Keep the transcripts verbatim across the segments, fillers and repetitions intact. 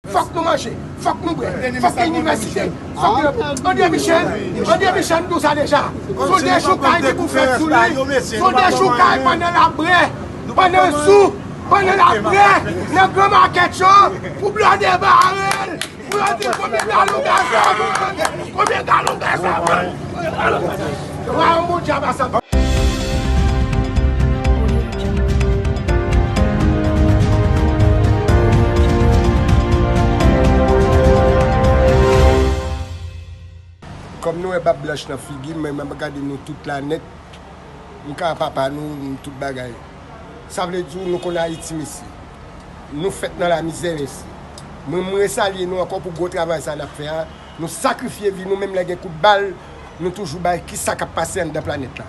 Fòk nou manje, fòk nou bwè, fòk gen inivèsite, fòk gen... André Michel, André Michel, m di w sa deja. Se yon dechoukay ki pou fèt sou li, se yon dechoukay pandan l ap bwè, pandan l sou, pandan l ap bwè, nan gran makèt yo, pou blòdè bare l, pou yo di l konbyen galon gaz sa vann, konbyen galon gaz sa vann. Wawon, bon dyab a sa. Kòm nou wè bab blanch nan figi m, men m ap gade nou tout la nèt. M ka papa nou, m tout bagay. Sa vle di w nou konn Ayiti, mesye. Nou fèt nan lamizè, mesye. Mwen, mwen salye nou ankò pou gwo travay sa n ap fè a. Nou sakrifye vi nou, menm lè gen kout bal, nou toujou bay kisa k ap pase anndan planèt la.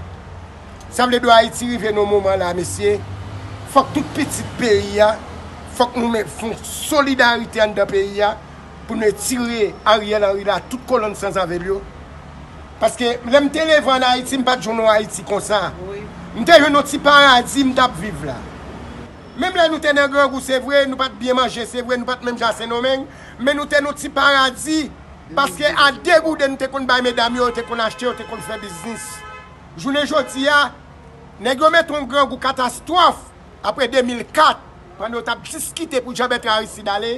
Sa vle di w Ayiti rive nan moman la, mesye, fòk tout pitit peyi a, fòk nou met fon solidarite anndan peyi a, pou nou etire Ariel Henry la, tout kolonn sanzave l yo. Paske lè m te leve ann Ayiti, m pa t jwenn yon Ayiti konsa. M te jwenn yon ti paradi m t ap viv la. Menm lè nou te nan grangou, se vre, nou pa t byen manje, se vre, nou pa t menm jan a Sendomeng, men nou te nan yon ti paradi. Paske a de gouden nou te konn bay medam yo, yo te konn achte, yo te konn fè biznis. Jounen jodi a, nèg yo mete yon grangou katastwòf apre de mil kat, pandan yo t ap diskite pou Jean Bertrand Aristide ale,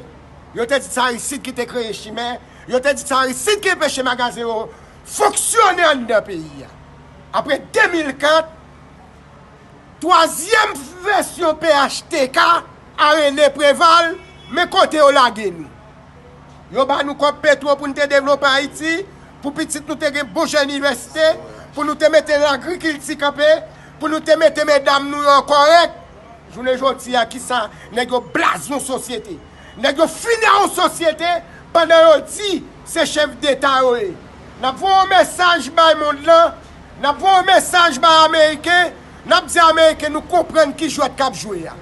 yo te di se Aristide ki te kreye chimè, yo te di se Aristide ki enpeche magazen yo fonksyone anndan peyi a. Apre de mil kat, twazyèm vèsyon P H T K a rele Preval, men kote yo lage nou. Yo ba nou kòb petwo pou n te devlope Ayiti, pou pitit nou te gen bon jan inivèsite, pou nou te mete lagrikilti kanpe, pou nou te mete medam nou yo kòrèk. Jounen jodi a, kisa nèg yo blaze yon sosyete? Nèg yo fini ak yon sosyete pandan yo di se chèf deta yo ye. N ap voye yon mesaj bay mond lan, n ap voye yon mesaj bay Ameriken, n ap di Ameriken nou konprann ki jwèt k ap jwe a.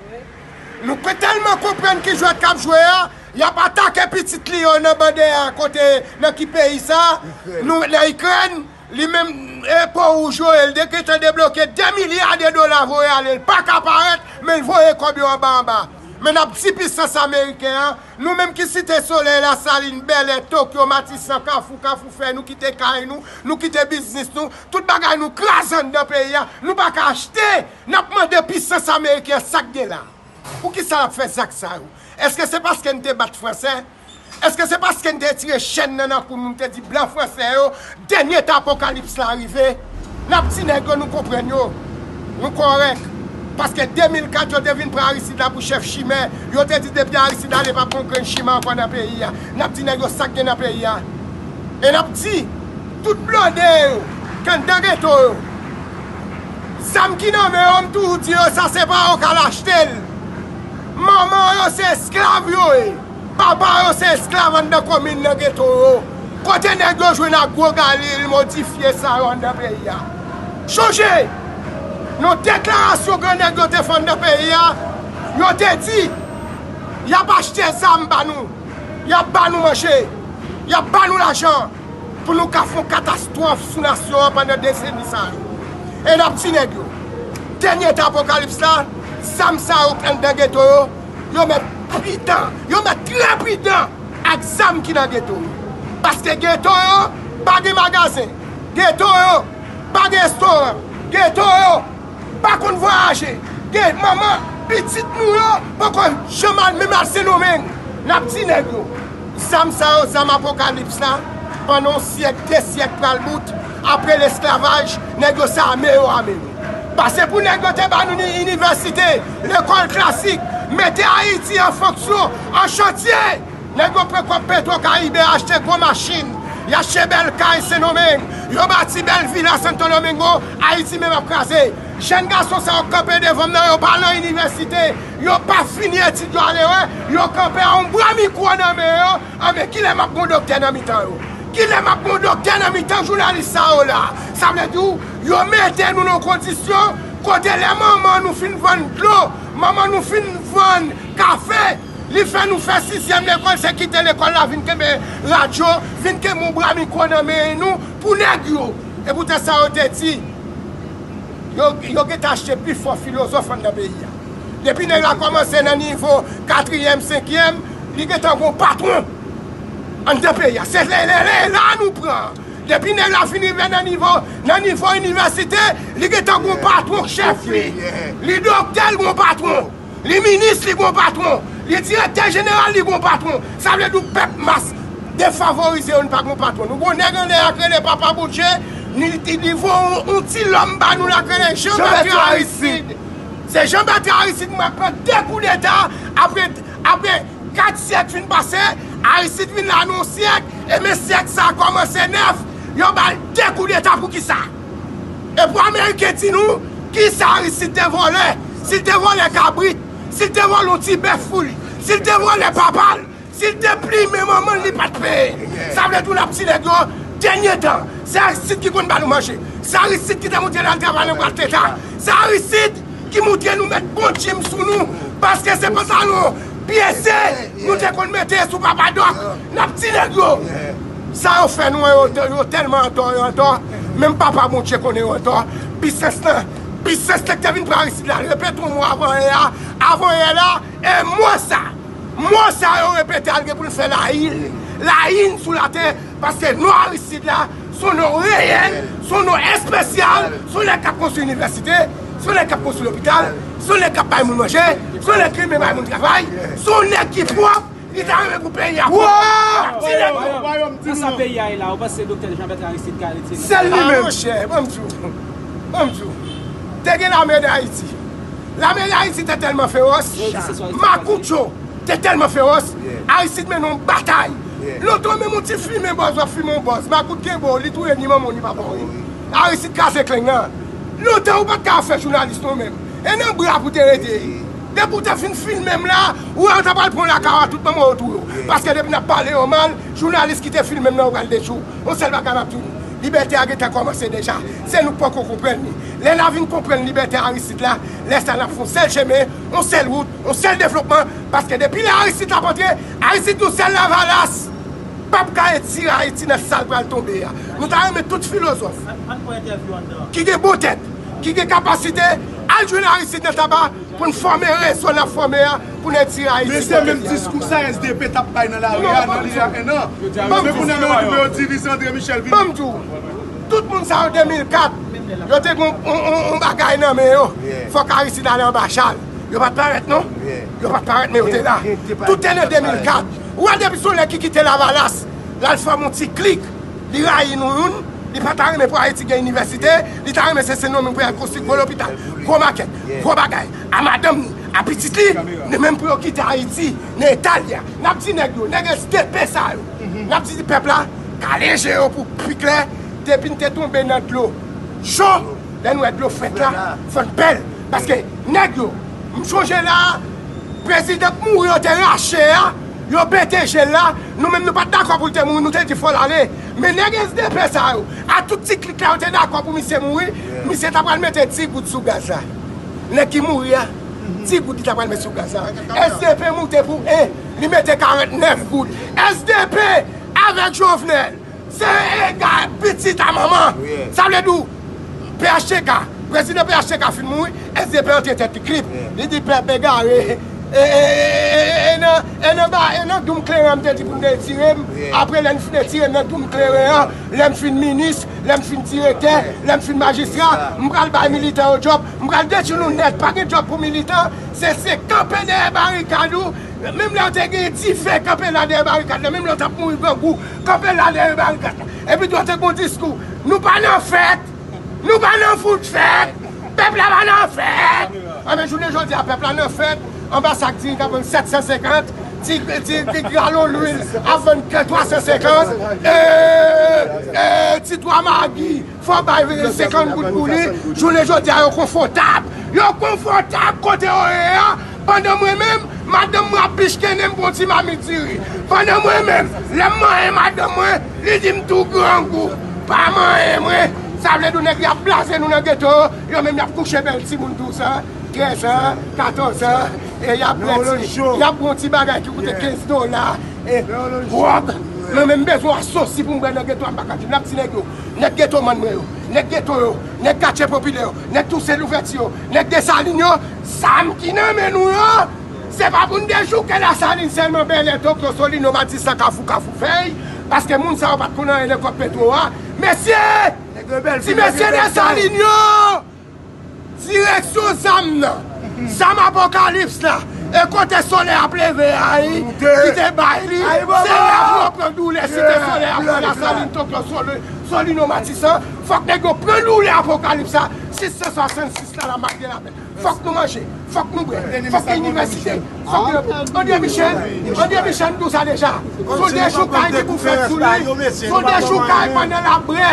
Nou tèlman konprann ki jwèt k ap jwe a, y ap atake pitit li yo nan bò dèyè a kote, nan ki peyi sa? Nou, nan Ikrèn, li menm, e, po wouj yo ye, l te gentan debloke de milya de dola voye ale, l pa ka parèt, men l voye kòb yo anba anba. Men n ap di pisans ameriken an, nou menm ki Site Solèy, Lasalin, Bèlè, Tokyo, Matisan, Kafou, Kafou Fè, nou kite kay nou, nou kite biznis nou, tout bagay nou kraze anndan peyi a, nou pa ka achte, n ap mande pisans ameriken an sa k gen la. Poukisa l ap fè zak sa yo? Èske se paske n te bat Franse? Èske se paske n te tire chèn nan nan kou nou, n te di blan franse yo, dènye tan apokalips la rive? N ap di nèg yo nou konprann yo. Nou kòrèk. Paske de mil kat yo te vin pran Aristide la pou chèf chimè. Yo te di depi Aristide ale p ap gen yon grenn chimè ankò nan peyi a. N ap di nèg yo sa k gen nan peyi a. E n ap di tout blòdè yo k anndan geto yo, zam ki nan men yo, m toujou di yo sa se pa yo k al achte l. Manman yo se esklav yo ye. Papa yo se esklav anndan komin nan geto yo. Kote nèg yo jwenn ak gwo galil modifye sa yo anndan peyi a? Chonje, nan deklarasyon grannèg yo te fè anndan peyi a, yo te di y ap achte zam ba nou, y ap ba nou manje, y ap ba nou lajan pou nou ka fè yon katastwòf sou nasyon an pandan deseni sa yo. E n ap di nèg yo, dènye tan apokalips la, zam sa yo k anndan geto yo, yo mèt pridan, yo mèt trè pridan ak zam ki nan geto yo. Paske geto yo pa gen magazen, geto yo pa gen restoran, geto yo pa konn vwayaje. Gen manman, pitit nou yo poko janm al, menm al Sendomeng. N ap di nèg yo, zam sa yo, zam apokalips la, pandan yon syèk, de syèk pral bout, apre lesklavaj, nèg yo se ame yo ame nou. Pase pou nèg yo te ba nou ni inivèsite, lekòl klasik, mete Ayiti an fonksyon, an chantye. Nèg yo pran kòb Petwokaribe, achte gwo machin, y achte bèl kay Sendomeng, yo bati bèl vila Santo Domingo, Ayiti menm ap kraze. Jèn gason sa yo k kanpe devan m nan, yo pa nan inivèsite, yo pa fini etid yo ale wè, yo kanpe a yon bra mikwo nan men yo. Anben, kilè m ap gen yon doktè nan mitan yo? Kilè m ap gen yon doktè nan mitan jounalis sa yo la? Sa vle di w, yo mete nou nan kondisyon kote lè manman nou fin vann dlo, manman nou fin vann kafe, li fè nou fè sizyèm lekòl, se kite lekòl la vin kenbe radyo, vin kenbe yon bra mikwo nan men nou pou nèg yo. E poutèt sa yo te di, yo, yo gentan achte pi fò filozòf anndan peyi a. Depi nèg la kòmanse nan nivo katriyèm, senkyèm, Li gentan gon patwon anndan peyi a. Se lè, lè, lè la nou pran. Depi nèg la fin rive nan nivo, nan nivo inivèsite, li gentan gon patwon chèf li. Li doktè, li gon patwon. Li minis, li gon patwon. Li direktè jeneral, li gon patwon. Sa vle di w pèp mas defavorize yo, nou pa gon patwon. Nou gon nèg anlè a k rele Papa Bondye, li, li, li voye yon, yon ti lòm ba nou la k rele Jean Bertrand Aristide. Se Jean Bertrand Aristide mwen pran de koudeta apre, apre kat syèk fin pase, Aristide vin la nan yon syèk, e men syèk sa a kòmanse nèf, yo ba l de koudeta pou kisa? E pou Ameriken di nou, kisa Aristide te vòlè? Si l te vòlè kabrit, si l te vòlè yon ti bèf pou li, si l te vòlè papa l, si l te plimen manman l, li pa t peye. Sa vle di w n ap ti nèg yo, dènye tan, se Aristide ki konn ba nou manje. Se Aristide ki te montre n al travay nan bwat leta. Se Aristide ki montre nou met bon jim sou nou, paske se pantalon pyese nou te konn mete sou papa Dòk. N ap ti nèg yo. Sa yo fè nou an, yo, yo tèlman antò, yo antò. Menm Papa Bondye konnen yo antò. Biznis lan, biznis lan ki te vin pran Aristide la, repete yon mo avan yè a, avan yè la, e mo sa. Mo sa yo repete a, l gen pou l fè layil, layil sou latè, paske non Aristide la, se yon non reyèl, se yon non espesyal, se yon nèg k ap konstwi inivèsite, se yon nèg k ap konstwi lopital, se yon nèg k ap bay moun manje, se yon nèg ki renmen bay moun travay, se yon nèg ki pwòp, li ta renmen pou peyi a pwòp. Ti nèg yo. Nan sa peyi a ye la, ou panse Doktè Jean Bertrand Aristide ka retire nan... Sèl li menm. Monchè, ban m di w, ban m di w, te gen lame d Ayiti. Lame d Ayiti te tèlman fewòs, makout yo te tèlman fewòs, Aristide mennen yon batay. Lontan menm yon ti fimen bòz, w ap fimen yon bòz, makout kenbe w, li touye ni manman w ni papa w. Aristide kraze kleng nan. Lontan ou pa t ka fè jounalis non menm. E nan bra pou te rete. Depi w te fin filme m la, ou wè yo ta pral pran lakay ou a tout manman yo touye w. Paske depi n ap pale yo mal, jounalis ki te filme m nan yo pral detwi w. Yon sèl bagay m ap di w, libète a gentan kòmanse deja. Se nou k poko konprann li. Lè n a vin konprann libète Aristide la, lè sa n ap fè yon sèl chemen, yon sèl wout, yon sèl devlopman, paske depi lè Aristide t ap antre, Aristide yon sèl lavalas p ap ka etire Ayiti nan sa l pral tonbe a. Nou ta renmen tout filozòf ki gen bon tèt, ki gen kapasite, al jwenn Aristide nan taba, pou n fòme rezo n ap fòme a, pou n etire Ayiti. Men se menm diskou sa S D P t ap bay nan lari a, nan li a en an. Men kounye a nou wè yo divize André Michel vini. Ban m di w, tout moun sa yo de mil kat, yo te gen yon, yon, yon bagay nan men yo. Fòk Aristide ale anba chal. Yo pa t parèt non. Yo pa t parèt, men yo te la. Tout te nan de mil kat. Ou wè depi se yon nèg ki kite Lavalas, l al fòme yon ti klik. Li rayi nou youn, li pa ta renmen pou Ayiti gen inivèsite, li ta renmen se Sendomeng pou y al konstwi gwo lopital, gwo makèt, gwo bagay, a madanm ni, a pitit li, ni menm pou yo kite Ayiti nan eta l ye a. N ap di nèg yo, nèg S D P sa yo, n ap di pèp la, kale je yo pou pi klè, depi n te tonbe nan dlo cho, lè n wè dlo frèt la, fò n bèl, paske nèg yo, m chonje la, prezidan k mouri yo te rache a, yo pete je l la, nou menm nou pa t dakò pou l te mouri, nou te di fò l ale. Men nèg S D P sa yo, a tout ti klik la yo te dakò pou misye mouri, misye ta pral mete ti goud sou gaz la. Nèg ki mouri a, ti goud li ta pral met sou gaz la. S D P moute pou en, li mete karant nèf goud. S D P avèk Jovenel, se ega pitit a manman. Sa vle di w, P H T K, prezidan P H T K fin mouri, S D P antre tèt li klip. Li di pèp egare, e, e, e, e, e, e nan, e nan ba, e nan doum kleren an m te di pou n retire m. Apre lè n fin retire m nan doum kleren an, lè m fin minis, lè m fin direktè, lè m fin majistra, m pral bay militan yo djòb, m pral detwi nou nèt, pa gen djòb pou militan, se, se kanpe dèyè barikad ou, menm lè w te gen dife, kanpe la dèyè barikad la, menm lè w t ap mouri grangou, kanpe la dèyè barikad la. Epi tou w te gen yon diskou, nou pa nan fèt, nou pa nan fout fèt, pèp la pa nan fèt. Anben, jounen jodi a, pèp la nan fèt, anba sak diri k ap vann sèt san senkant, ti, ti, ti galon lwil ap vann twa san senkant, e, e, ti twa magi, fò bay senkant goud pou li. Jounen jodi a, yo konfòtab. Yo konfòtab kote yo ye a. Pandan mwen menm, madanm mwen ap pichkennen m pou yon ti mamit diri. Pandan mwen menm, lè m manyen madanm mwen, li di m tou grangou. Pa manyen mwen. Sa vle di nèg y ap blaze nou nan geto, yo menm y ap kouche bèl timoun douz an, trèz an, katòz an, e y ap bwè ti, y ap bwè yon ti bagay ki koute kenz dola, e gwòg. Mwen menm m bezwen asosi pou m bwè nan geto a, m pa ka di, n ap di nèg yo, nèg getoman mwen yo, nèg geto yo, nèg katye popilè yo, nèg Tousen Louvèti yo, nèg Desalin yo, zam ki nan men nou yo, Se pa pou n dechouke Lasalin sèlman, Bèlè, Tokyo, Solino, Matisan, Kafou, Kafou Fèy, paske moun sa yo pa t konn anyen nan kòb petwo a. Mesye! Ti mesye Desalin yo! Direksyon zam nan, zam apokalips la, e kote solèy ap leve a, wi, ki te bay li, se la pou yo pran doulè, site solèy ap pran Lasalin, Tokyo, Solino, Matisan, fòk nèg yo pran doulè apokalips la, sis san swasannsis la, la malgre lapè. Fòk nou manje, fòk nou bwè, fòk gen inivèsite, fòk gen... André Michel, André Michel, m di w sa deja. Se yon dechoukay ki pou fèt sou li. Se yon dechoukay pandan l ap bwè,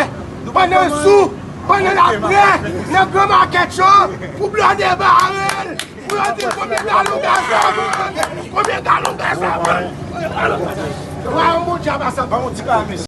pandan l sou, pandan l ap bwè, nan gran makèt yo, pou blòdè bare l, pou yo di l konbyen galon gaz la vann, konbyen galon gaz la vann. Wa yon bon djab a sa.